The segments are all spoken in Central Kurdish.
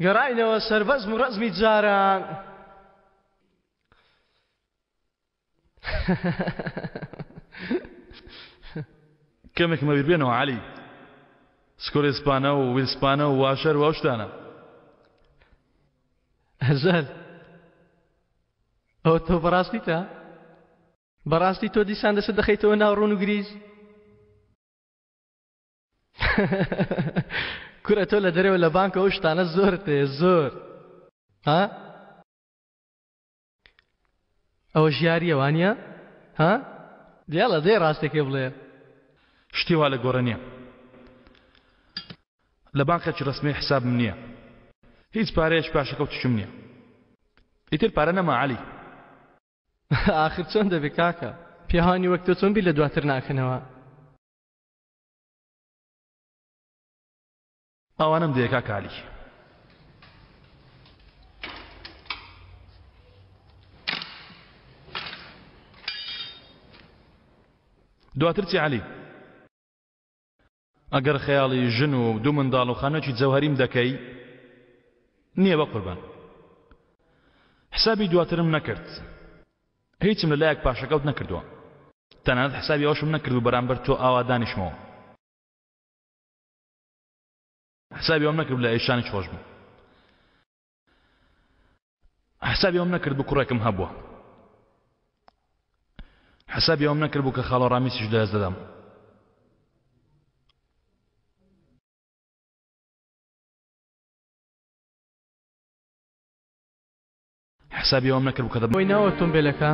گەڕاینەوە سەر بەزم و ڕەزمی جاران. کەمێکم لەبیر بێنەوە عەلی. سکۆلێسپانە و ویلسپانە و واشەر و ئەو شتانە. ئەزەل ئەوە تۆ بەڕاستیتە؟ بەڕاستی تۆ دیسان دەست دەخەیتەوە ناو ڕوون و گریز؟ کورە تۆ لە دەرەوە لە بانکە ئەو شتانە زۆرت هەیە زۆر ها؟ ئەوە ژیاریە وانە ها؟ دیاڵە دێ ڕاستێکێ بڵێ شتی وا لە گۆڕێ نییە لە بانقێکی ڕەسمی حسابم نییە هیچ پارەیەکی پاشەکەوتیشم نییە ئیتر پارە نەما عەلی. ئاخر چۆن دەبێ کاکە پیاوانی وەک تۆ چۆن بیر لە دواتر ناکەنەوە؟ ئەوانەم دێ کاکە عەلی. دواتر چی عەلی؟ ئەگەر خەیاڵی ژن و دوو منداڵ و خانووێکی جەوهەریم دەکەی نییە بەقوربان. حسابی دواترم نەکرد. هیچم لە لایەک پاشەکەوت نەکردووە. تەنانەت حسابی ئەوەشم نەکردبوو بەرامبەر تۆ ئاوا دانیشمەوە. حسابی ئەوەم نەکرد لە ئێشانیش خۆش بوو. حسابی ئەوەم نەکرد بوو کوڕێکم هەبووە. حسابی ئەوەم نەکرد بوو کە خاڵۆ ڕامیسیش لەدەست دەدەم. حسابی ئەوەم نەکرد کە دەبم. ئەوەی ناو ئۆتۆمبێلەکە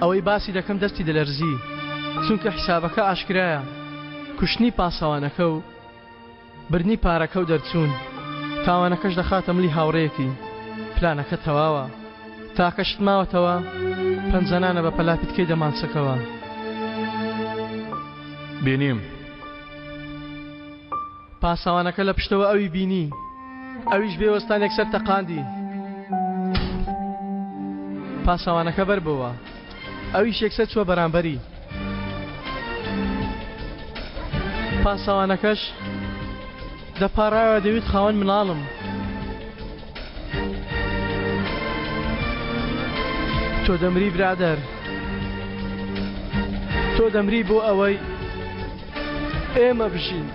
ئەوەی باسی دەکەم دەستی دەلەرزی چونکە حیسابەکە ئاشکرایە کوشتنی پاسەوانەکە و بردنی پارەکە و دەرچوون تاوانەکەش دەخاتە ملی هاوڕێیەکی پلانەکە تەواوە تاکە شت ماوەتەوە پەنجەنانە بە پەلاپیتکەی دەمانچەکەوە. بینیم. پاسەوانەکە لە پشتەوە ئەوی بینی، ئەویش بێ وەستان یەکسەر تەقاندی. پاسەوانەکە بەربۆوە، ئەویش یەکسەر چووە بەرامبەری. پاسەوانەکەش دەپاڕایەوە دەیوت خاوەن مناڵم. تۆ دەمری برادەر. تۆ دەمری بۆ ئەوەی ئێمە بژین.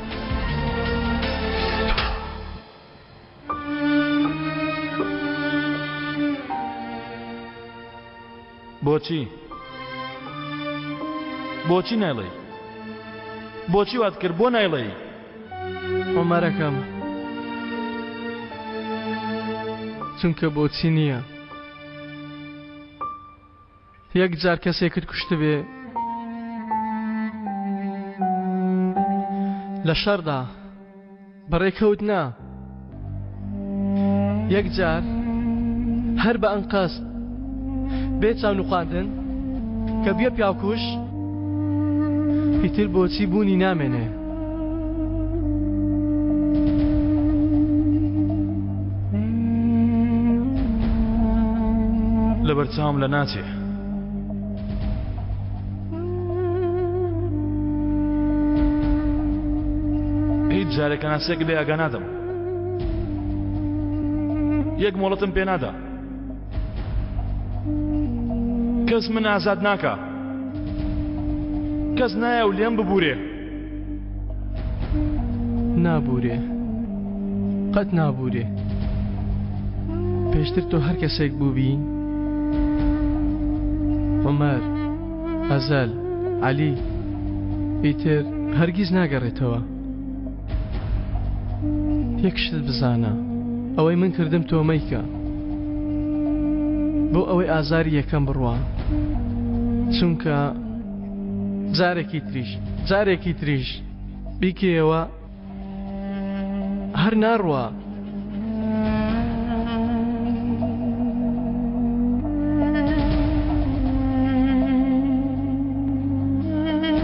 بۆچی؟ بۆچی نایڵێی؟ بۆچی وات کرد؟ بۆ نایڵێی؟ عومەرەکەم چونکە بۆچی نییە. یەک جار کەسێکت کوشتبێ لە شەڕدا بەڕێکەوت نا یەک جار هەر بە ئەنقەست بێ چاونوقاندن کە بیە پیاوکوش ئیتر بۆچی بوونی نامێنێ. لەبەرچاوم لە ناچێ. هیچ جارێک هەناسەیەک لێ ئاگا نادەم. یەک مۆڵەتم پێ نادا. کەس من ئازاد ناکا. کەس نایە و لێم ببورێ. نابورێ قەت نابورێ پێشتر تۆ هەر کەسێک بووبی عومەر ئەزەل عەلی ئیتر هەرگیز ناگەڕێتەوە یەک شت بزانە ئەوەی من کردم تۆ مەیکە بۆ ئەوەی ئازاری یەکەم بڕوا چونکە جارێکی تریش جارێکی تریش بیکەیەوە هەر ناڕوا.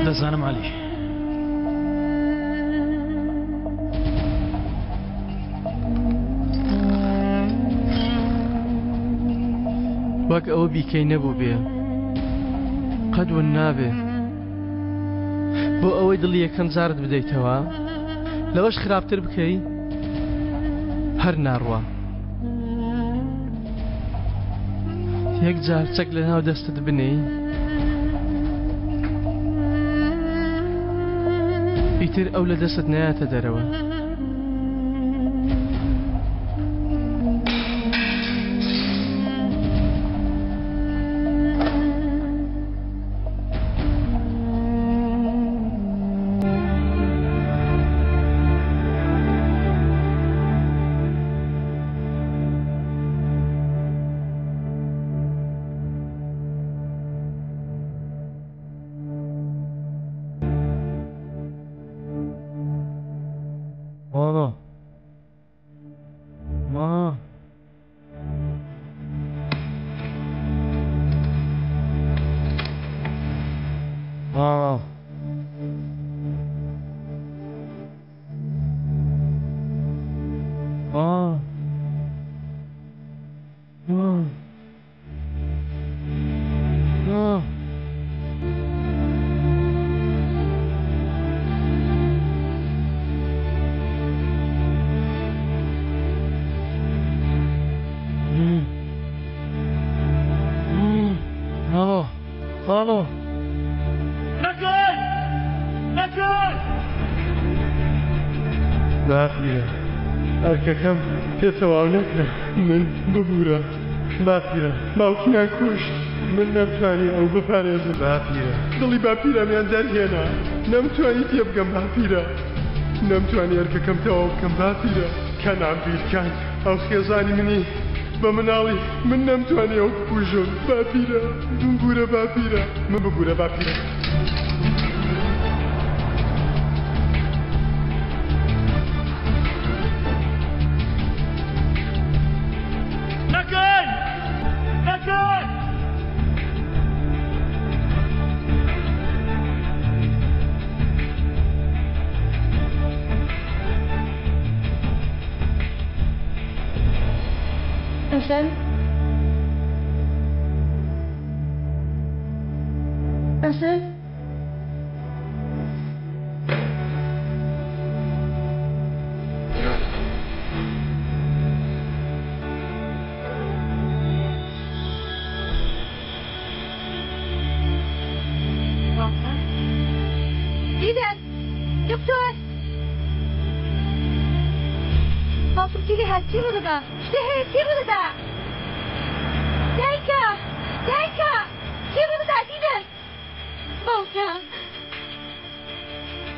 دەزانم عەلی. وەک ئەوە بیکەی نەبوو بێ قەت ون نابێ بۆ ئەوەی دڵی یەکەم جارت بدەیتەوە لەوەش خراپتر بکەی هەر ناڕوا. یەک جار چەک لە ناو دەستت بنێی ئیتر ئەو لە دەستت نایەتە دەرەوە. ماما ماما ماما ماما ماما ماما ماما ماما نەکەی نەکەی باپیرە ئەرکەکەم پێ تەواو نەکرا من ببورە باپیرە باوکمیان کوشت من نەمتوانی ئەو بپارێزم باپیرە دڵی باپیرەمیان دەرهێنا نەمتوانی تێبگەم باپیرە نەمتوانی ئەرکەکەم تەواو بکەم باپیرە کەنعان بیرکان ئەو خێزانی منی بە مناڵی من نەمتوانی ئەو بکوژم باپیرە بمبورە باپیرە من ببورە باپیرە. نەکەی نەکەی. ئەسەل ئەسەل دیدەن دکتۆر باوکم چی لێ هات چی ڕوودەدا شتێ هەیە چی ڕوودەدا دایکە دایکە چی ڕوودەدا دیدەن باوکە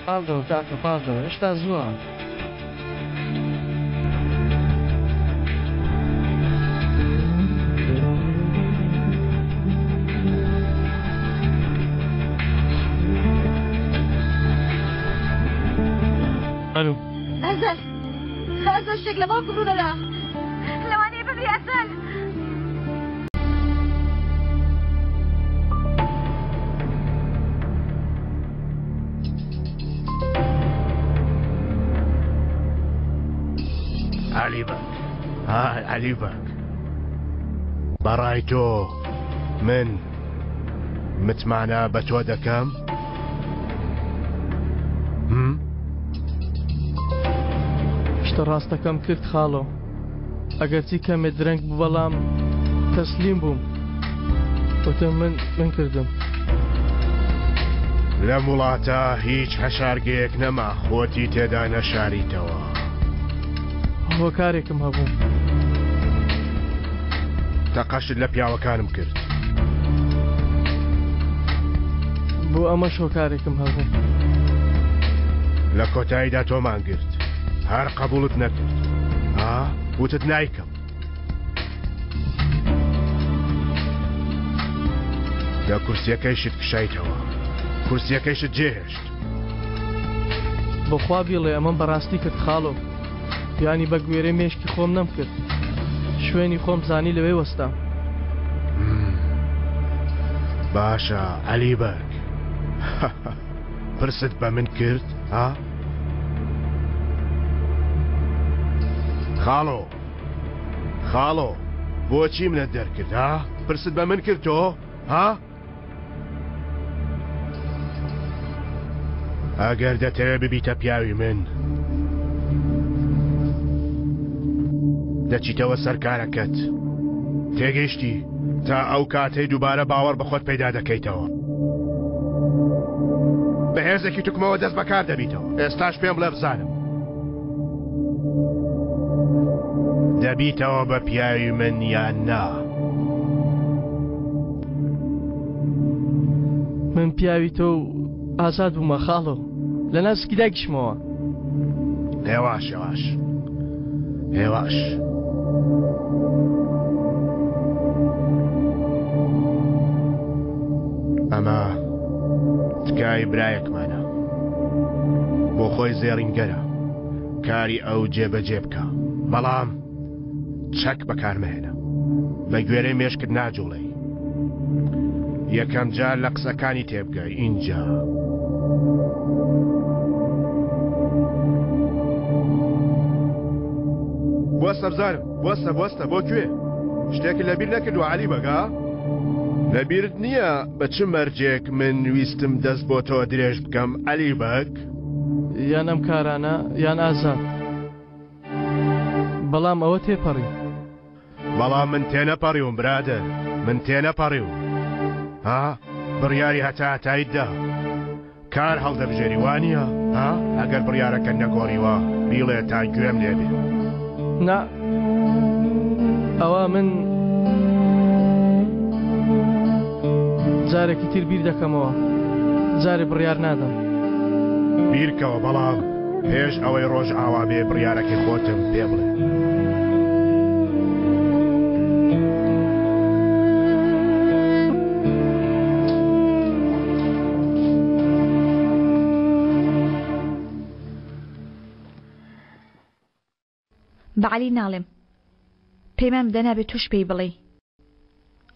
پاڵدەوە کاکە پاڵدەوە هێشتا زووە. ئەلو ئەزەل ئەزەل شتێک لە باوکم ڕوودەدا لەوانەیە بمری ئەزەل. عەلی بەگ های عەلی بەگ بەڕای تۆ من متمانە بە تۆ دەکەم؟ هم؟ شتە ڕاستەکەم کرد خاڵۆ ئەگەرچی کەمێ درەنگ بوو بەڵام تەسلیم بووم وتم من من کردم. لەم وڵاتە هیچ حەشارگەیەک نەما خۆتی تێدا نەشاریتەوە. هۆکارێکم هەبوو. تەقەشت لە پیاوەکانم کرد. بۆ ئەمەش هۆکارێکم هەبوو. لە کۆتاییدا تۆمان گرت. هەر قەبووڵت نەکرد. ها؟ وتت نایکەم. لە کورسیەکەیشت کشایتەوە. کورسیەکەیشت جێهێشت. بەخوا بیڵێ ئەمەم بەڕاستی کرد خاڵۆ. یانی بە گوێرەی مێشکی خۆم نەمکرد. شوێنی خۆم زانی لەوێ وەستام. باشە عەلی بەگ. پرست بە من کرد ها؟ خاڵۆ خاڵۆ بۆچی منت دەرکرد ها؟ پرست بە من کرد تۆ ها؟ ئەگەر دەتەوێ ببیتە پیاوی من دەچیتەوە سەر کارەکەت تێگەیشتی؟ تا ئەو کاتەی دووبارە باوەڕ بە خۆت پەیدا دەکەیتەوە. بە هێزێکی توکمەوە دەست بەکار دەبیتەوە. ئێستاش پێم بڵێ بزانم. دەبیتەوە بە پیاوی من یان نا؟ من پیاوی تۆ و ئازاد بوومە خاڵۆ لە ناو سکی دایکیشمەوە. هێواش هێواش هێواش. ئەمە تکای برایەکمانە بۆ خۆی زێڕینگەرە کاری ئەو جێبەجێ بکە بەڵام چەک بەکارمەهێنە بە گوێرەی مێشکت ناجوڵێی یەکەم جار لە قسەکانی تێبگە ئینجا. بوەستە بزانم بوەستە بوەستە بۆ کوێ؟ شتێکت لەبیر نەکردووە عەلی بەگا؟ لەبیرت نییە بە چ مەرجێک من ویستم دەست بۆ تۆ درێژ بکەم عەلی بەگ؟ یان ئەم کارانە یان ئازاد. بەڵام ئەوە تێپەڕی. بەڵام من تێنەپەڕیوم برادەر، من تێنەپەڕیوم. ها؟ بڕیاری هەتا هەتاییت دا. کار هەڵدەبژێری وا نییە؟ ها؟ ئەگەر بڕیارەکەت نەگۆڕیوە، بیڵێ تا گوێم لێ بێ. نا، ئەوە من جارێکی تر بیر دەکەمەوە. جارێ بڕیار نادەم. بیرکەوە بەڵام پێش ئەوەی ڕۆژ ئاوا بێ بڕیارەکەی خۆتم پێ بڵێ. بە عەلی ناڵێم. پەیمان بدە نابێ تۆش پێی بڵێی.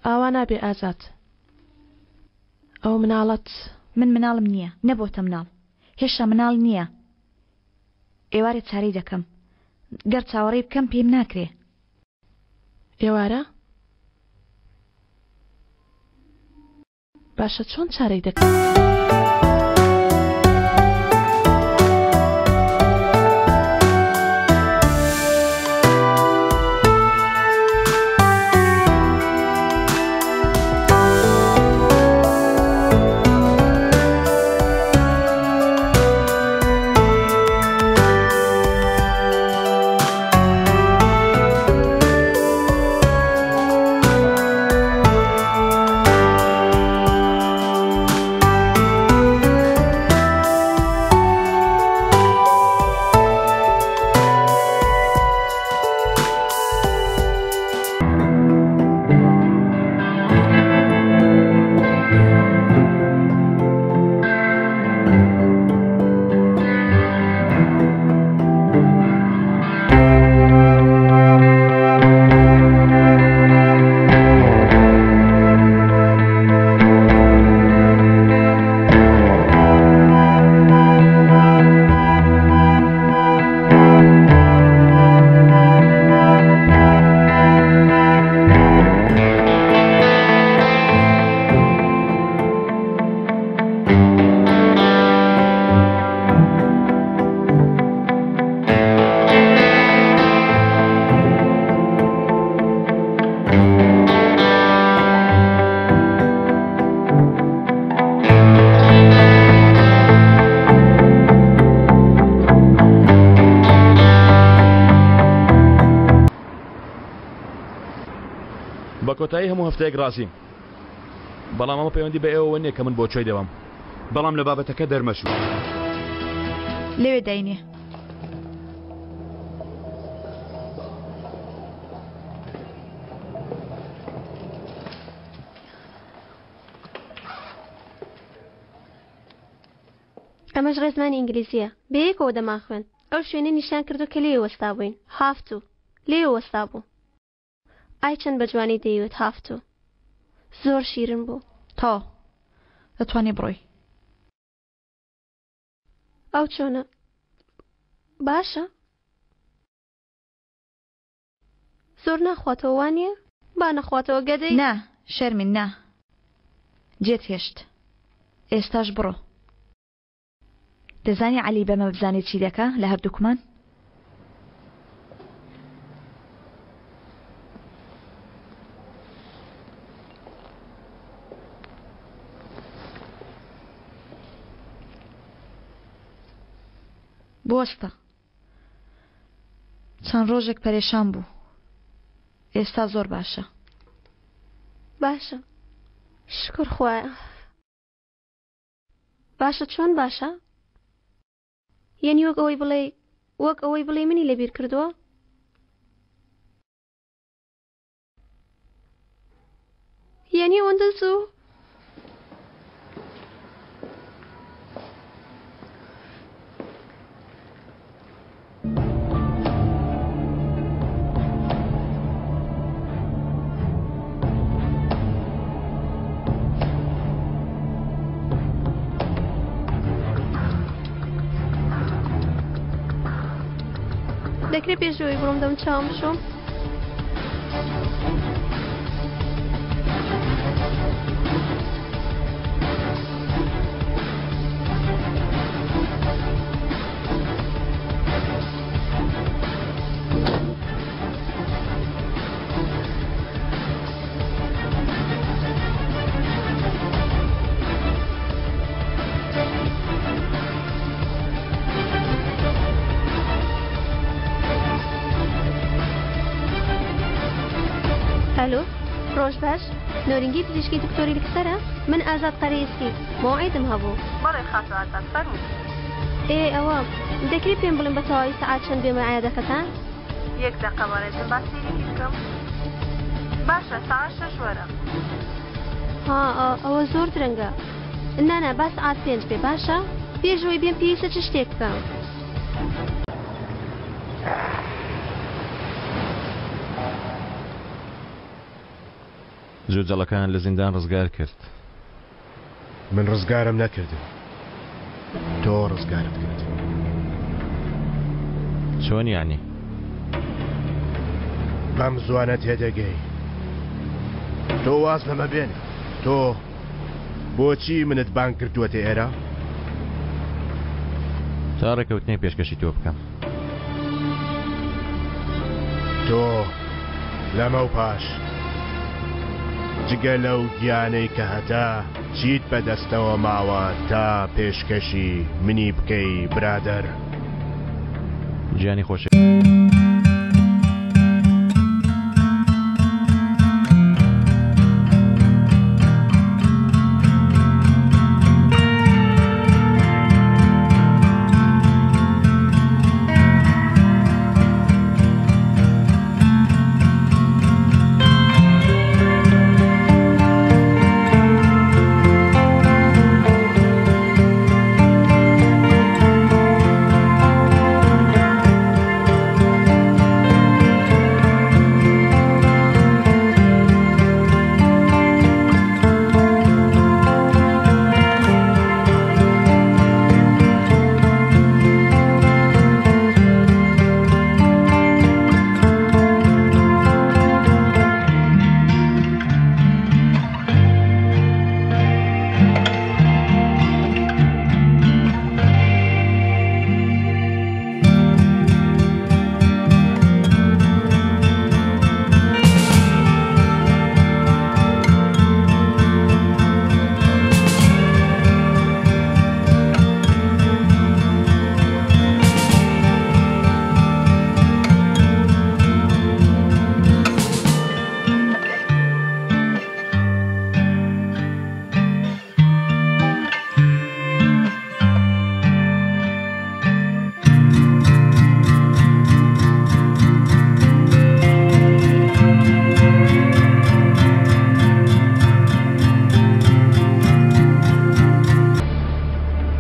ئاوا نابێ ئازاد. ئەو مناڵەت. من مناڵم نییە. نەبۆتە مناڵ. هێشتا مناڵ نییە. ئێوارێ چارەی دەکەم. گەر چاوەڕێی بکەم پێیم ناکرێ. ئێوارە؟ باشە چۆن چارەی دەکەی؟ بە کۆتایی هەموو هەفتەیەک ڕازیم بەڵام ئەمە پەیوەندی بە ئێوەوە نییە کە من بۆ کوێ دەبەم. بەڵام لە بابەتەکە دەرمەچوو. لەوێ داینێ. ئەمەش ڕێزمانی ئینگلیزییە. بەیەکەوە دەمانخوێند. ئەو شوێنەی نیشان کردووە کە لێی وەستابووین. هافتوو. لێوە وەستابوو. ئای چەند بە جوانی دەیوت هافتوو. زۆر شیرن بوو. تەواو. دەتوانی بڕۆی. ئەو چۆنە؟ باشە؟ زۆر ناخواتەوە وانیە؟ با نەخواتەوە گەدەی. نا شەرمین نا جێت هێشت ئێستاش بڕۆ. دەزانی عەلی بەمە بزانێ چی دەکا لە هەردووکمان؟ بوەستە. چەند ڕۆژێک پەرێشان بوو. ئێستا زۆر باشە. باشە. شوکر خوایە. باشە چۆن باشە؟ یەنی وەک ئەوەی بڵێی وەک ئەوەی بڵێی منی لەبیر کردووە؟ یەنی ئەوەندە زوو؟ دەکرێت پێش ئەوەی بڕۆم دەم چاوم بشۆم؟ ئەلۆ ڕۆژ باش نۆرینگەی پزیشکی دکتۆری لکسەرە من ئازاد قەرەیسکی مەوعیدم هەبوو بەڵێ خاتوو ئازاد فەرموو. ئێ ئەوە دەکرێ پێم بڵێن بە تەواوی سەعات چەند بێمە عیادەکەتان؟ یەک دەقە بەڕێزم با سەیرێکی بکەم. باشە سەعات شەش وەرە. ها ئەوە زۆر درەنگە. نا نا با سەعات پێنج بێ باشە؟ پێش ئەوەی بێم پێویستە چ شتێک بکەم؟ جوجەڵەکان لە زیندان ڕزگار کرد. من ڕزگارم نەکردن تۆ ڕزگارت کرد. چۆن یانی؟ بەم زوانە تێدەگەی. تۆ واز لەمە بێنە. تۆ بۆچی منت بانگ کردووەتە ئێرە؟ تا ڕێکەوتنێک پێشکەشی تۆ بکەم. تۆ لەمەو پاش جگە لەو گیانەی کە هەتە چیت بەدەستەوە ماوە تا پێشکەشی منی بکەی برادەر؟ گیانی خۆش.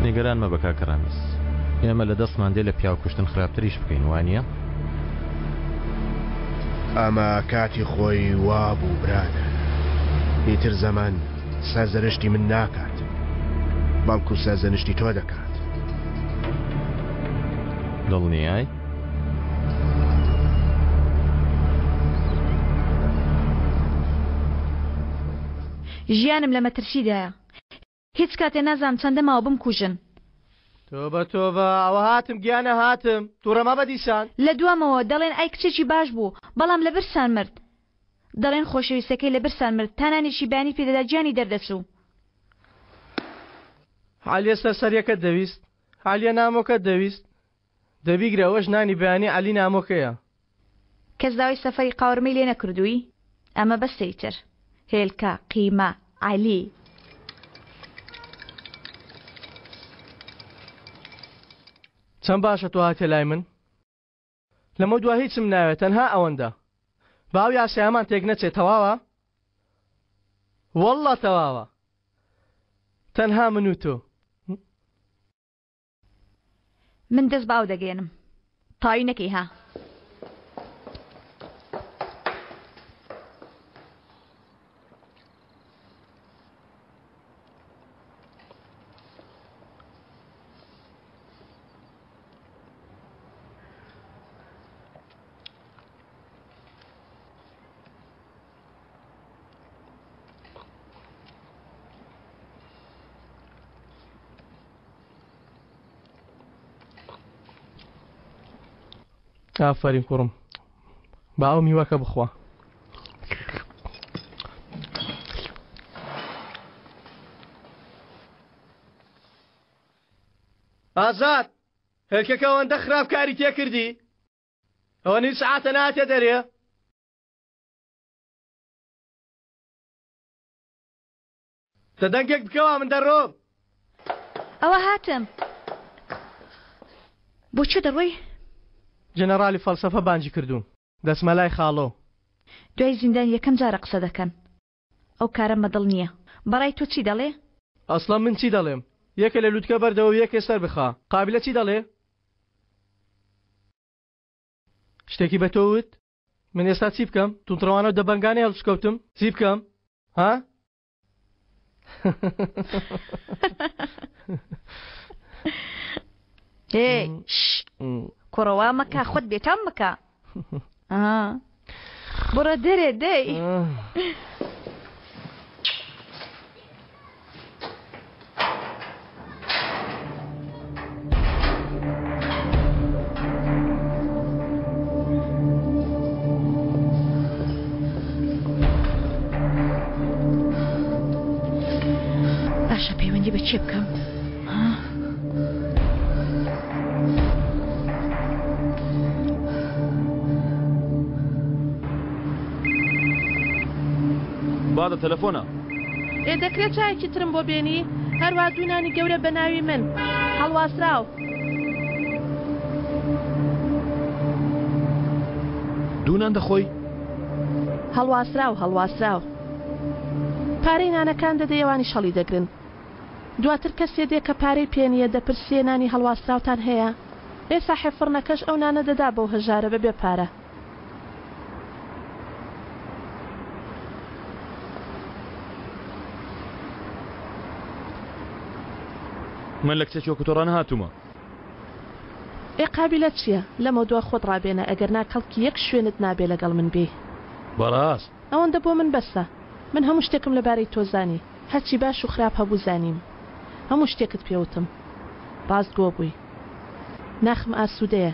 نیگەران مەبە کاکە ڕامیز، ئێمە لە دەستمان دێ لە پیاو کوشتن خراپتریش بکەین وانیە؟ ئەمە کاتی خۆی وابوو برادەر، ئیتر زەمەن سەرزەنشتی من ناکات بەڵکو سەرزەنشتی تۆ دەکات. دڵنیای؟ ژیانم لە مەترسیدایە. هیچ کاتێ نازانم چەندە ماوە بمکوژن. تۆبە تۆبە ئەوە هاتم گیانە هاتم توڕە مەبە دیسان. لە دوامەوە دەڵێن ئای کچێکی باش بوو بەڵام لە برسان مرد. دەڵێن خۆشەویستەکەی لە برسان مرد تا نانێکی بەیانی پێدەدا گیانی دەردەچوو. عەلیە سەرسەریەکەت دەویست عەلیە نامۆکەت دەویست. دەبیگرە ئەوەش نانی بەیانی عەلی نامۆکەیە. کەس داوای سەفەری قاورمەی لێ نەکردووی؟ ئەمە بەسە ئیتر. هێلکە، قیمە، عەلی. چەند باشە تۆ هاتیە لای من. لەمەودوا هیچم ناوێت تەنها ئەوەندە. با ئەو یاسایەمان تێک نەچێت تەواوە؟ واللە تەواوە. تەنها من و تۆ. من دەست بە ئاو دەگەیەنم. تاوی نەکەی ها. ئافەرین کوڕم با ئەو میوەکە بخوا. ئازاد هێلکەکە ئەوەندە خراپ کاری تێکردی ئەوە نیو سەعاتە ناتێ دەرێ دە دەنگێک بکەوە من دەڕۆم. ئەوە هاتم. بۆ کوێ دەڕۆی؟ جەنەڕالی فەلسەفە بانگی کردووم دەچمە لای خاڵۆ. دوای زیندان یەکەم جارە قسە دەکەن. ئەو کارەم بە دڵ نییە. بەڕای تۆ چی دەڵێ؟ ئەسڵەن من چی دەڵێم؟ یەکێ لە لوتکە بەردەوە و یەکێ سەر بخا. قابیلە چی دەڵێ؟ شتێکی بە تۆ وت؟ من ئێستا چی بکەم؟ توندڕەوانە و دەبەنگانەی هەڵسوکەوتم؟ چی بکەم؟ ها؟ هێی کوڕە وا مەکە خۆت بێتام بکە بڕە دەرێ دەی. باشە پەیوەندی بە کێ بکەم؟ بادە تەلەفۆنە. ئێ دەکرێت چایەکی ترم بۆ بێنی؟ هەروا دوو نانی گەورە بە ناوی من. هەڵواسراو. دوو نان دەخۆی؟ هەڵواسراو هەڵواسراو. پارەی نانەکان دەدەی ئەوانیش هەڵیدەگرن. دواتر کەسێ دێ کە پارەی پێ نییە دەپرسێ نانی هەڵواسراوتان هەیە؟ ئێ ساحێب فڕنەکەش ئەو نانە دەدا بەو هەژارە بە بێ پارە. من لە کچێکی وەکو تۆ ڕانەهاتوومە. ئێ قابیلە چییە؟ لەمەودوا خۆت ڕابێنە ئەگەرنا کەڵکی یەک شوێنت نابێ لەگەڵ من بێی. بەڕاست؟ ئەوەندە بۆ من بەسە. من هەموو شتێکم لەبارەی تۆ زانی. هەرچی باش و خراپ هەبوو زانیم. هەموو شتێکت پێ وتم. ڕاستگۆ بووی. ناخم ئاسوودەیە.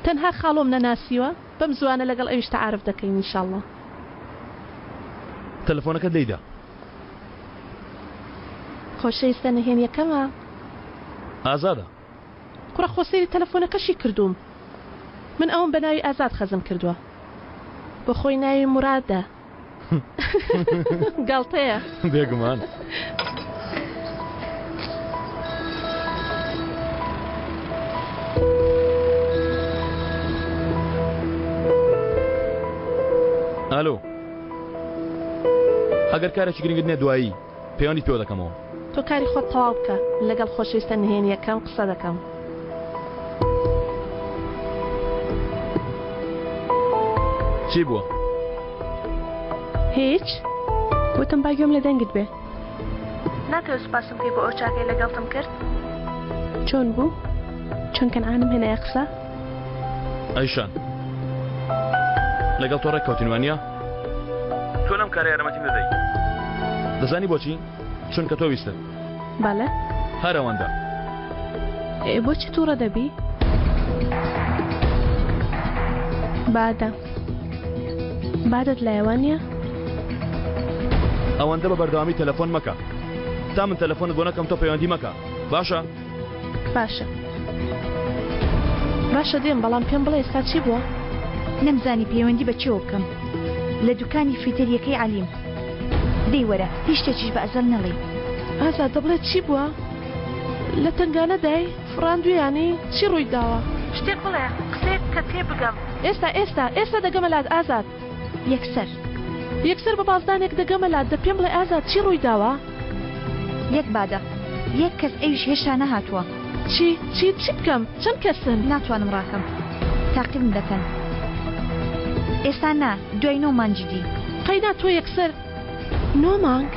تەنها خاڵۆم نەناسیوە؟ بەم زووانە لەگەڵ ئەویش تەعارف دەکەین ئینشاڵڵا. تەلەفۆنەکەت لێیدا. خۆشەویستە نهێنیەکەمە. ئازادە. کوڕە خۆ سەیری تەلەفۆنەکەشی کردووم من ئەوم بە ناوی ئازاد خەزن کردووە بۆ خۆی ناوی مورادە گاڵتەیە. بێگومان. ئالۆ ئەگەر کارێکی گرنگت نیە دوایی پەیوەندیت پێوە دەکەمەوە. تۆ کاری خۆت تەواو بکە من لەگەڵ خۆشەویستە نهێنیەکەم قسە دەکەم. چی بووە؟ هیچ وتم با گوێم لە دەنگت بێ. ناتەوێ سوپاسم بکەی بۆ ئەو چاکەی لەگەڵتم کرد؟ چۆن بوو؟ چۆن کەنعانم هێنایە قسە؟ ئەیشان لەگەڵ تۆ ڕێککەوتین وانییە؟ تۆ لەم کارە یارمەتیم دەدەی دەزانی بۆچی؟ چونکە تۆ ویستت. بەڵێ. هەر ئەوەندە. ئێ بۆچی تووڕە دەبی؟ بادە. بادەت لایە وانییە؟ ئەوەندە بە بەردەوامی تەلەفۆن مەکە. تا من تەلەفۆنت بۆ نەکەم تۆ پەیوەندی مەکە. باشە؟ باشە. باشە دێم بەڵام پێم بڵێ ئێستا چی بووە؟ نەمزانی پەیوەندی بە کێوە بکەم. لە دوکانی فیتەریەکەی عەلیم. دەی وەرە هیچ شتێکیش بە ئەزەل نەڵێی. ئازاد دەبڵێ چی بووە؟ لە تەنگانە دای؟ فڕاندویانی؟ چی ڕووی داوە؟ شتێک بڵێ، قسەیەک بکە تێبگەم. ئێستا ئێستا ئێستا دەگەمە لات ئازاد. یەکسەر. یەکسەر بە بازدانێک دەگەمە لات دە پێم بڵێ ئازاد چی ڕووی داوە؟ یەک بادە. یەک کەس ئەویش هێشتا نەهاتووە. چی؟ چی؟ چی بکەم؟ چەند کەسن؟ ناتوانم ڕاکەم. تاقیبم دەکەن. ئێستا نا، دوای نۆ مانگی دی. قەینا تۆ یەکسەر نۆ مانگ؟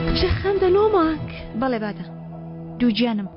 کچێ خەندە نۆ مانگ؟ بەڵێ بادە. دووگیانم.